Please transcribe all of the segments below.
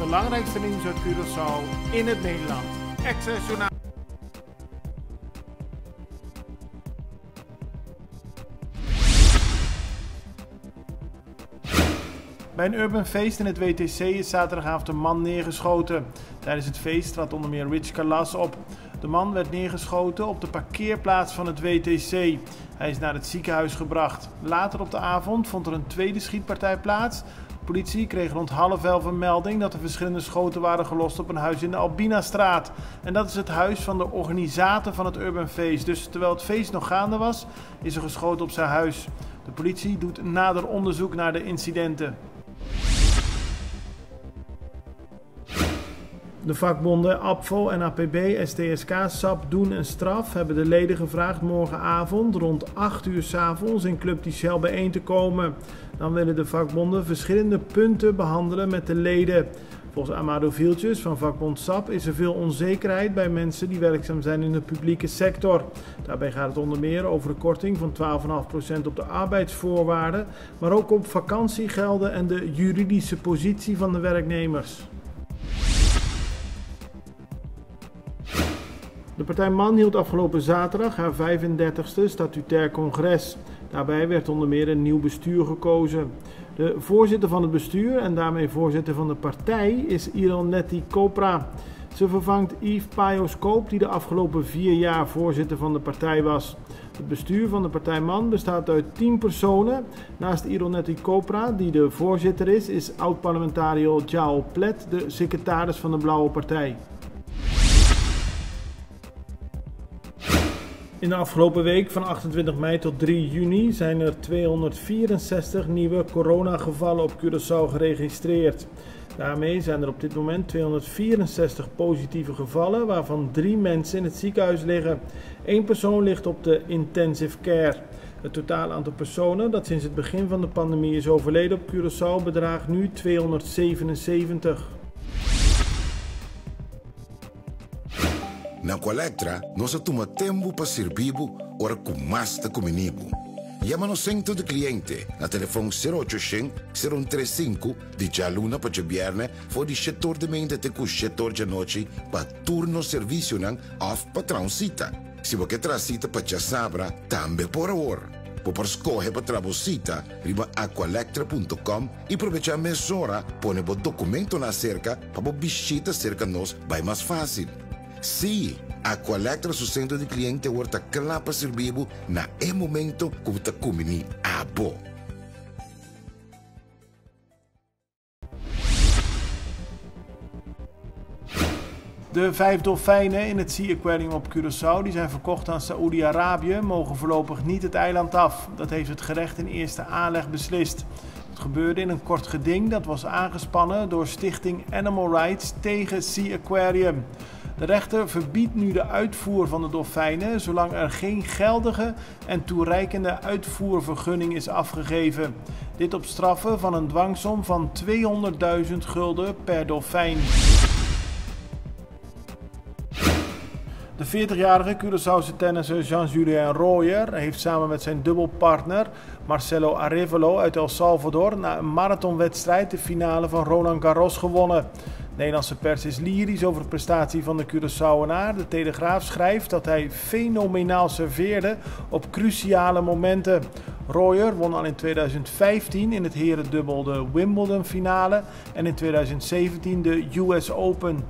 belangrijkste nieuws uit Curaçao in het Nederland. Extra Journaal. Bij een urban feest in het WTC is zaterdagavond een man neergeschoten. Tijdens het feest trad onder meer Rich Calas op. De man werd neergeschoten op de parkeerplaats van het WTC. Hij is naar het ziekenhuis gebracht. Later op de avond vond er een tweede schietpartij plaats. De politie kreeg rond 10:30 een melding dat er verschillende schoten waren gelost op een huis in de Albinastraat. En dat is het huis van de organisator van het Urban Feest. Dus terwijl het feest nog gaande was, is er geschoten op zijn huis. De politie doet nader onderzoek naar de incidenten. De vakbonden ABVO, NAPB, STSK, SAP, Doen en Straf hebben de leden gevraagd morgenavond rond 8 uur 's avonds in Club Tichel bijeen te komen. Dan willen de vakbonden verschillende punten behandelen met de leden. Volgens Amado Viltjes van vakbond SAP is er veel onzekerheid bij mensen die werkzaam zijn in de publieke sector. Daarbij gaat het onder meer over een korting van 12,5% op de arbeidsvoorwaarden, maar ook op vakantiegelden en de juridische positie van de werknemers. De partij MAN hield afgelopen zaterdag haar 35e statutair congres. Daarbij werd onder meer een nieuw bestuur gekozen. De voorzitter van het bestuur en daarmee voorzitter van de partij is Ironetti Kopra. Ze vervangt Yves Pajos-Koop, die de afgelopen 4 jaar voorzitter van de partij was. Het bestuur van de partij MAN bestaat uit 10 personen. Naast Ironetti Kopra, die de voorzitter is, is oud-parlementariër Jao Plet de secretaris van de Blauwe Partij. In de afgelopen week van 28 mei tot 3 juni zijn er 264 nieuwe coronagevallen op Curaçao geregistreerd. Daarmee zijn er op dit moment 264 positieve gevallen, waarvan 3 mensen in het ziekenhuis liggen. 1 persoon ligt op de intensive care. Het totaal aantal personen dat sinds het begin van de pandemie is overleden op Curaçao bedraagt nu 277. Na Aqualectra, nos a tuma tempu pa sirbi bo ora ku mas ta kumini bo. Yama nos Sentro di Kliente na telefon sero ocho shen, sero un tres sinku di djaluna pa djabièrnè for di shetor di meinta te ku shetor djanochi pa tur nos servisionan òf pa traha un sita. Si bo ke traha sita pa djasabra, tambe por awor. Bo por skohe pa traha bo sita riba aqualectra punto com i probechá mesora pone bo dokumentonan aserka pa bo bishita serka nos bai mas fásil. Sí, Aqualectra su sentro di kliente awor ta kla pa sirbi bo na e momento ku bo ta kumbiní abo. De 5 dolfijnen in het Sea Aquarium op Curaçao die zijn verkocht aan Saoedi-Arabië mogen voorlopig niet het eiland af. Dat heeft het gerecht in eerste aanleg beslist. Het gebeurde in een kort geding dat was aangespannen door stichting Animal Rights tegen Sea Aquarium. De rechter verbiedt nu de uitvoer van de dolfijnen zolang er geen geldige en toereikende uitvoervergunning is afgegeven. Dit op straffe van een dwangsom van 200.000 gulden per dolfijn. De 40-jarige Curaçaose tennisser Jean-Julien Rojer heeft samen met zijn dubbelpartner Marcelo Arevalo uit El Salvador na een marathonwedstrijd de finale van Roland Garros gewonnen. De Nederlandse pers is lyrisch over de prestatie van de Curaçaoenaar. De Telegraaf schrijft dat hij fenomenaal serveerde op cruciale momenten. Rojer won al in 2015 in het herendubbel de Wimbledon finale en in 2017 de US Open.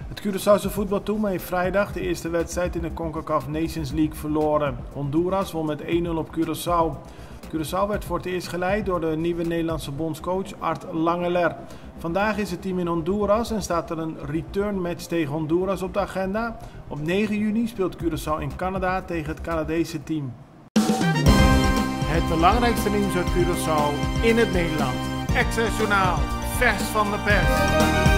Het Curaçaose voetbalteam heeft vrijdag de eerste wedstrijd in de CONCACAF Nations League verloren. Honduras won met 1-0 op Curaçao. Curaçao werd voor het eerst geleid door de nieuwe Nederlandse bondscoach Art Langeler. Vandaag is het team in Honduras en staat er een return match tegen Honduras op de agenda. Op 9 juni speelt Curaçao in Canada tegen het Canadese team. Het belangrijkste nieuws uit Curaçao in het Nederland. Extra Journaal, vers van de pers.